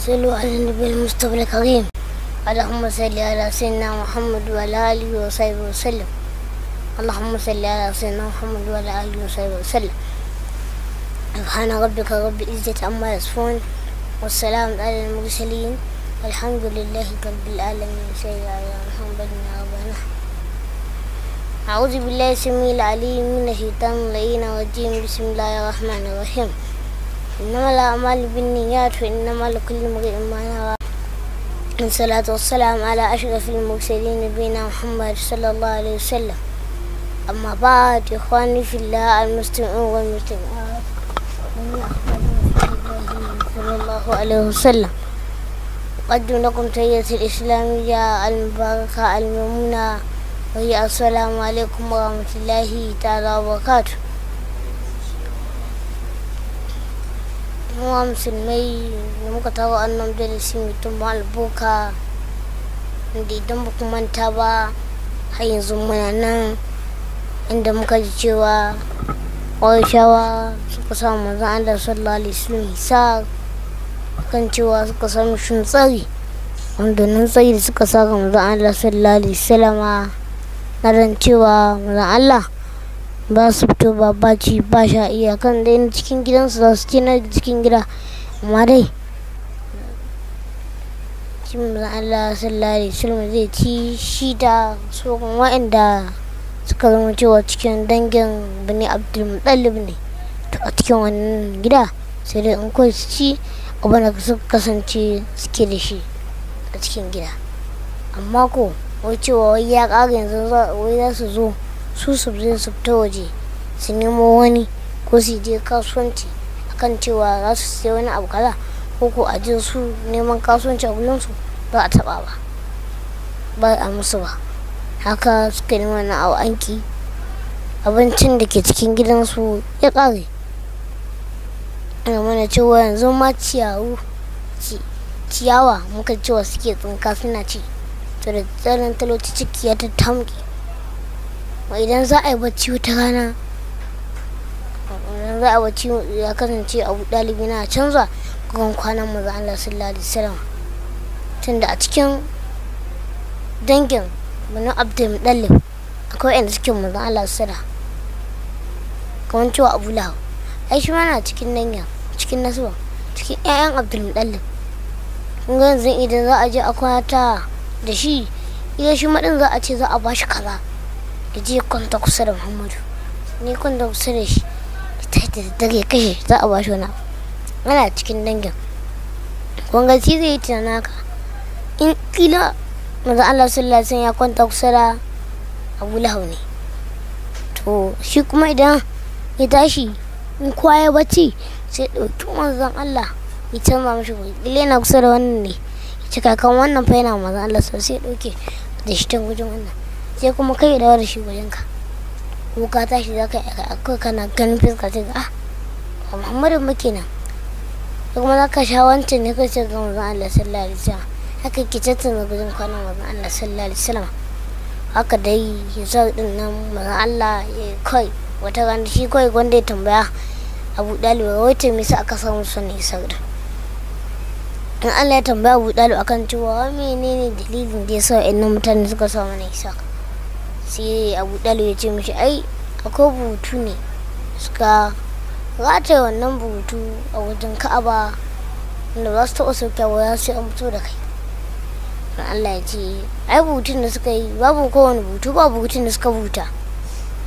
صلوا على النبي المصطفى الكريم. اللهم صل على سيدنا محمد وعلى آله وصحبه وسلم. اللهم صل على سيدنا محمد وعلى آله وصحبه وسلم. سبحان ربك رب العزة عما يصفون، والسلام على المرسلين، والحمد لله رب العالمين. سيدنا محمد ربنا. أعوذ بالله السميع العليم من الشيطان اللعين الرجيم. بسم الله الرحمن الرحيم. إنما الأعمال بالنيات وإنما لكل امرئ ما نوى. والصلاة والسلام على أشرف المرسلين نبينا محمد صلى الله عليه وسلم. أما بعد، إخواني في الله المستمعون والمستمعات، صلى الله عليه وسلم، أقدم لكم تحية الإسلامية المباركة الميمونة، وهي السلام عليكم ورحمة الله تعالى وبركاته. Mu musulmai da muka taro annan majalisi mai tumbin albarka, inda idan ba ku manta ba har yanzu muna nan inda muka ji cewa Qurayshawa suka sa manzon Allah sallallahu alaihi wasallam hisar kan cewa suka samu shin tsari, wanda nan tsari da suka sa ga manzon Allah sallallahu alaihi wasallam na ran cewa manzon Allah ba su fito ba, ba ci ba sha, iyakan dai na cikin gidansu za su ci na cikin gida. Amma dai shi manzon Allah sallallahu alaihi wasallam zai ci shi da sauran waɗanda suka zama cewa cikin dangin Bani Abdul Muttalib ne. To a cikin wannan gida sai dai in kawai su ci abin da suka kasance suke da shi a cikin gida. Amma ko wai cewa wai ya ƙara yanzu wai za su zo su su je su fita waje su nemo wani ko su je kasuwanci akan cewa za su sai wani abu kaza, ko ko a je su neman kasuwanci a gurinsu ba a taɓa ba, ba a musu ba. Haka suka nemi wannan abu an ƙi. Abincin da ke cikin gidansu ya ƙare. Ana mana cewa yanzu ma ciyawa muka cewa suke tsinka suna ci. To da tsarin talauci ciki ya tattamke. Idan za a yi bacci wata rana, idan za a yi bacci ya kasance Abu Ɗalib yana canza gurin kwanan manzon Allah sallallahu alaihi wasallam. Tunda a cikin dangin Bani Abdul Muttalib akwai waɗanda suke manzon Allah sallallahu alaihi wasallam, kamar cewa Abu Lahab ai shi ma na cikin dangin, cikin nasuwa, cikin ƴaƴan Abdul Muttalib. Kun ga yanzu idan za a je a kwanta da shi, idan shi ma ɗin za a ce za a ba shi kaza, ya je kwanta kusa da Muhammadu, ni kwanta kusa da shi, ya tashi da daddare ya kashe, za a ba shi wani abu. Ana cikin dangin. Kun ga shi zai yi tunanin haka. In ƙila manzon Allah sallallahu alaihi wasallam ya kwanta kusa da Abu Lahab ne. To shi kuma idan ya tashi in kowa ya bacci sai ɗauki manzon Allah ya canza mashi guri. Ƙila yana kusa da wannan ne, ya ce kakan wannan fa yana manzon Allah sallallahu alaihi wasallam, sai ya ɗauke da shi can wajen wannan. Sai kuma kai ya dawo da shi wajenka. Ko ka tashi za ka yi akai kana ganin fuska sai ka, ah, ba Muhammadu ba kenan. Sai kuma za ka sha wancan ne kai sai ga manzon Allah sallallahu alaihi wasallam. Haka yake tattauna wajen kwanan manzon Allah sallallahu alaihi wasallam. Haka dai ya ɗin nan manzon Allah ya kai wata rana shi kawai wanda ya tambaya Abu Ɗalib wai to me yasa aka samu sunan Isa ɗin. In Allah ya tambaya Abu Ɗalib akan cewa menene dalilin da ya sa waɗannan mutane suka sa mana Isa. Sai Abu Ɗalib ya ce mishi ai akwai butu ne suka rataye wannan butu a wajen Ka'aba wanda ba su taɓa sauke ba sai an fito da kai. Allah ya ce ai butun da suka yi babu kowane butu, babu butun da suka buta,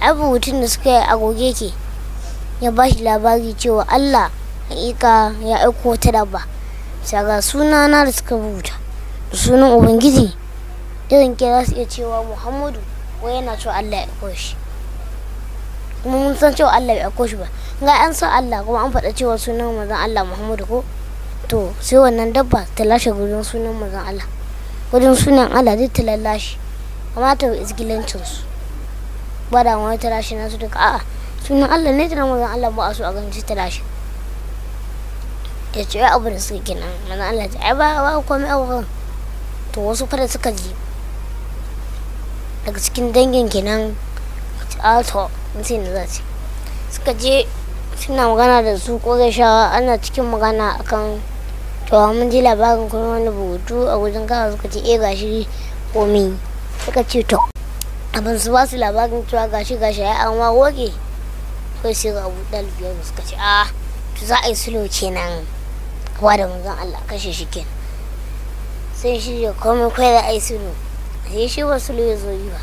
ai butun da suka yi a goge ke. Ya ba shi labari cewa Allah haƙiƙa ya aiko wata dabba bisa ga sunana da suka rubuta da sunan Ubangiji, irin ke za su iya cewa Muhammadu wai yana cewa Allah ya aiko shi. Kuma mun san cewa Allah bai aiko shi ba. Ga an san Allah kuma an faɗa cewa sunan manzon Allah Muhammadu ko? To sai wannan dabba ta lashe gurin sunan manzon Allah. Gurin sunan Allah zai ta lallashe. Amma ta izgilancin su. Ba da wani ta lashe nasu duka, a'a sunan Allah ne ta manzon Allah ba a so a gani ta lashe. Ya ce ai abu da suka kenan manzon Allah ya ce ai ba komai a wurin. To wasu fa da suka ji daga cikin dangin kenan, a to sai na zaci suka je suna magana da su Qurayshawa, ana cikin magana akan To mun ji labarin kuma wani rubutu a wajen kawo, suka ce eh gashi komi. Suka ce to abin su ba su labarin cewa gashi gashi ai an ma goge. Kai sai ga Abu Talib ya suka ce a to za a yi sulhu kenan, wa da manzon Allah kashe shi kenan. Sai shi ya komai kai da ai sulhu, sai shi ba sulhu ya zo yi ba,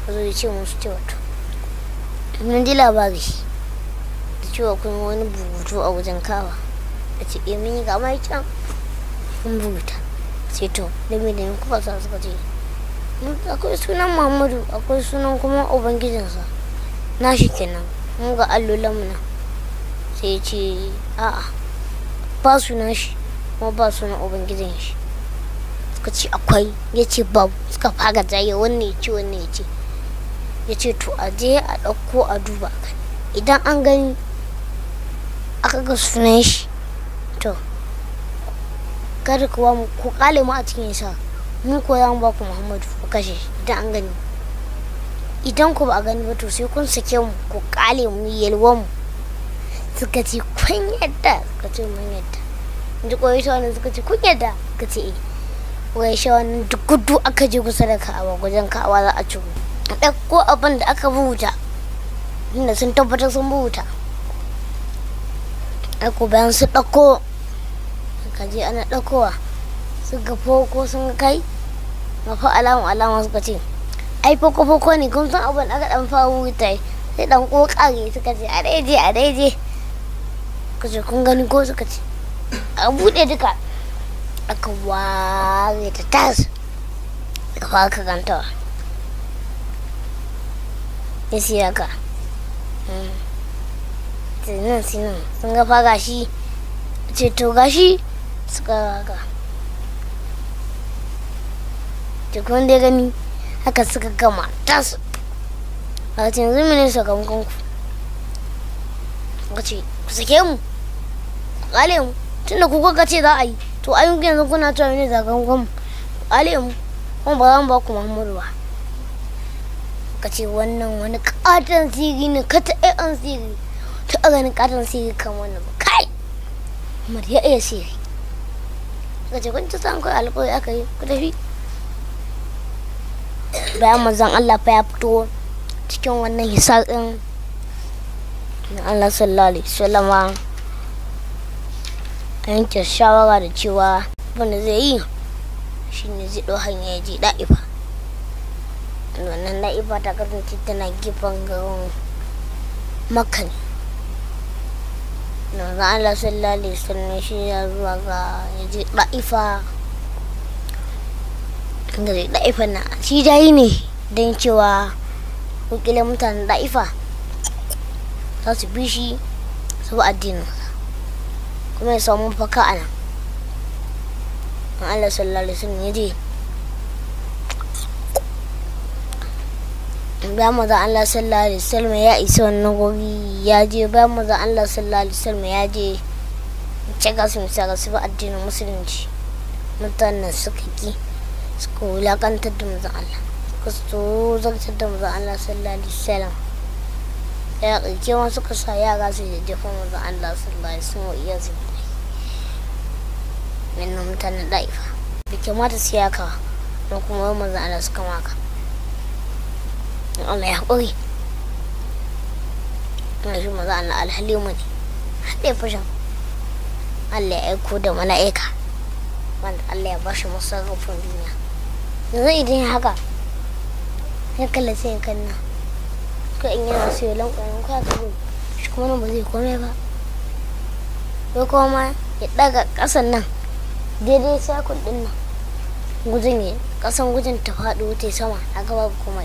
ya zo ya ce musu cewa to mun ji labari da cewa kun wani rubutu a wajen kawa. A ce eh mun yi ga mai can mun rubuta. Sai to da me da me kuka sa? Suka ce akwai sunan Muhammadu, akwai sunan kuma ubangijinsa nashi kenan, mun ga allolanmu nan. Sai ya ce a'a ba sunan shi kuma ba sunan ubangijin shi. Suka ce akwai, ya ce babu. Suka fara jaye, wannan ya ce wannan ya ce. Ya ce to a je a ɗauko a duba, idan an gani aka ga sunan shi to kada ku mu ku kale mu a cikin sa, mu ko za mu ba ku Muhammadu ku kashe shi idan an gani. Idan ku ba a gani ba to sai kun sake mu ku kale mu yalwan mu. Suka ce kun yadda? Suka ce mun yadda. In ji koyi shawanin suka ce kun yadda? Suka ce eh. Koyi shawanin duk gudu aka je kusa da Ka'aba, wajen Ka'aba za a cigo a ɗauko abin da aka rubuta, inda sun tabbatar sun rubuta. Ako bayan su ɗauko, ka je ana ɗaukowa, su ga foko sun ga kai mafa alama alama, suka ce ai foko foko ne, kun san abin aka ɗan fara wuta sai ɗan ƙoƙare. Suka ce a daidai a daidai. Suka ce kun gani ko? Suka ce a buɗe duka. Aka ware ta tas, aka fara karantawa. Ya siya ka nan sinan sun ga fa gashi, ce to gashi suka haka tukun dai gani haka suka gama tas. A ce yanzu mene sakamakon ku? Ka ce ku sake mu ku kale mu, tunda ku kuka ce za a yi to ai yanzu kuna cewa mene sakamakon mu? Ku kale mu kuma ba za mu ba ku Muhammadu ba. Ka ce wannan wani katon siri ne, ka ta an siri ta ganin katon siri kan wannan ba kai Umar ya iya siri. Suka ce kun ci san kai alƙawari aka yi ku tafi. Bayan manzon Allah fa ya fito cikin wannan hisar din Allah sallallahu alaihi wasallama yanke shawara da cewa wanda zai yi shine zai ɗau hanya ya je Da'ifa. Wannan Da'ifa ta kasance tana gefen garin Makka ne. Manzon Allah sallallahu alaihi wasallam shi ya zuwa ga ya je Da'ifa. Ga Da'ifa na shi jayi ne don cewa wakilan mutanen Da'ifa za su bi shi su bi addininsa kuma ya samu mafaka a nan. Allah sallallahu alaihi wasallam ya je bayan manzon Allah sallallahu alaihi wasallam ya isa wannan guri ya je. Bayan manzon Allah sallallahu alaihi wasallam ya je cika su misali su bi addinin musulunci, mutanen suka ki, suka wulakantar da manzon Allah, suka tozartar da manzon Allah sallallahu alaihi wasallam. Ya ƙarshe ma suka sa yara su jajjefa manzon Allah sallallahu alaihi wasallam wa iyazu billahi. Wannan mutanen Da'ifa bai kamata su yaka ba, kuma manzon Allah suka maka. Allah ya haƙuri. Ina shi manzon Allah alhalimu ne, haɗe fashin Allah ya aiko da mala'ika wanda Allah ya bashi masarrafin duniya. Yanzu idan ya haka ya kalla sai ya kanna ko in yana so ya lankwaya ko ya kago shi kuma nan ba zai komai ba, ko kuma ya ɗaga ƙasan nan daidai sakun ɗin nan gujin ya ƙasan gujin ta faɗi wuce sama a gaba komai,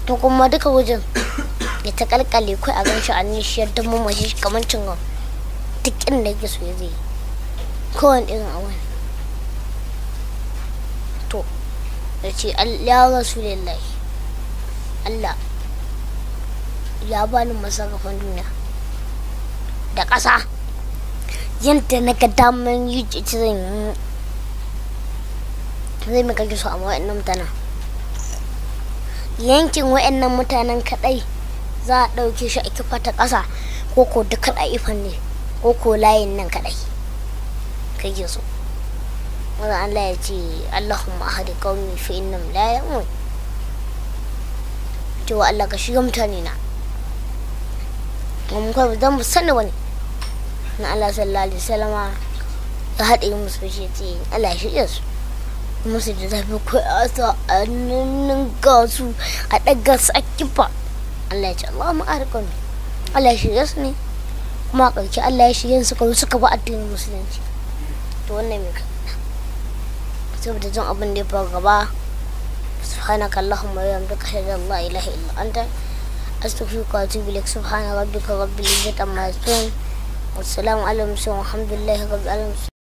to kuma duka gujin ya ta kalkale kai a gan shi a nishiyar don mamashi kamar cin duk inda yake so ya zai kowane irin abu. To ya ce ya Rasulillahi, Allah ya bani masarrafin duniya da ƙasa, yadda na ga daman yi ci zan yi zai mai kake so, amma wa'annan mutanen yankin wa'annan mutanen kaɗai za a ɗauke shi a kifa ta ƙasa ko ko duka ɗa'ifan ne. Ko ko layin nan kadai kake so? Wanda Allah ya ce Allahumma ahdi qaumi fa innahum la ya'lamun, cewa Allah ka shiga mutane na mun kai dan mu sani wani na Allah sallallahu alaihi wasallama ya haɗe musu shi, ce Allah ya shirya su musu da zafi ko a sa a ninka su, a ɗaga su, a kifa. Allah ya ce Allahumma ahdi qaumi, Allah ya shirya su ne. Kuma a ƙarshe Allah ya shirya su kawai suka bi addinin musulunci. To wannan mai saboda jin abin da ya faru gaba. Subhanaka allahumma wa bihamdika, ashhadu an la ilaha illa anta, astaghfiruka wa atubu ilaik. Subhana rabbika rabbil izzati amma yasifun, wassalamu ala mursalin, walhamdulillahi rabbil alamin.